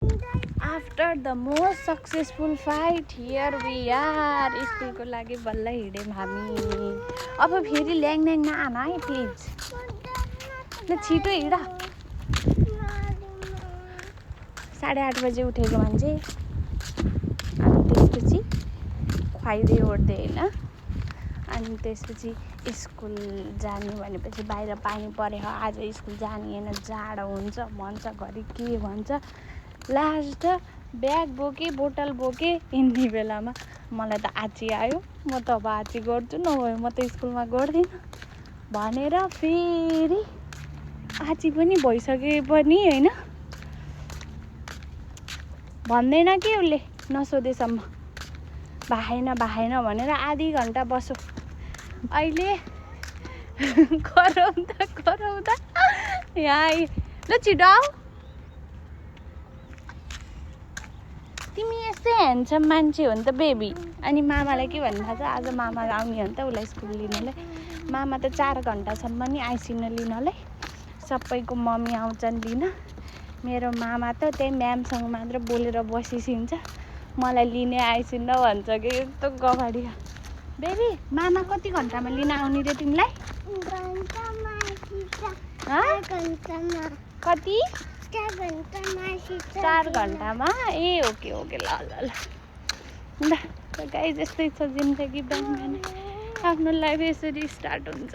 After the most successful fight here we are. स्कुलको लागि बल्ल हिँड्यौँ हामी। अब फेरि ल्याङल्याङ नआन है प्लिज। ल छिटो हिँड। 8:30 बजे उठेको मान्छे अनि त्यसपछि खुवाइदिए ओर्दै होइन। अनि त्यसपछि स्कुल जाने भनेपछि बाहिर पानी पऱ्यो। आज स्कुल जाने होइन, जाडो हुन्छ भन्छ, घरि के भन्छ। लास्ट ब्याग बोकेँ, बोतल बोकेँ। यिनी बेलामा मलाई त आची आयो। म त अब आची गर्छु, नभए म त स्कुलमा गर्दिनँ भनेर फेरि आची पनि भइसके पनि होइन, भन्दैन कि उसले नसोधेसम्म। भाएन भनेर आधी घन्टा बसो। अहिले कराउँदा यहाँ ल छिटो आऊ। तिमी यस्तै ह्यान्डसम मान्छे हो नि त बेबी। अनि मामालाई के भन्नु थाहा छ? आज मामा आउने हो नि त उसलाई स्कुल लिनलाई। मामा त 4 घन्टासम्म नि आइसिन लिनलाई। सबैको मम्मी आउँछन् लिन। मेरो मामा त त्यही म्यामसँग मात्र बोलेर बसिसिन्छ। मलाई लिने आइसिन्न भन्छ कि यस्तो गवाडी। बेबी मामा कति घन्टामा लिन आउने रे तिमीलाई? कति? 4 घन्टामा। ए ओके ओके, ल ल ल। ल गाइस, यस्तै छ जिन्दगी। बिहान बिहान आफ्नो लाइफ यसरी स्टार्ट हुन्छ।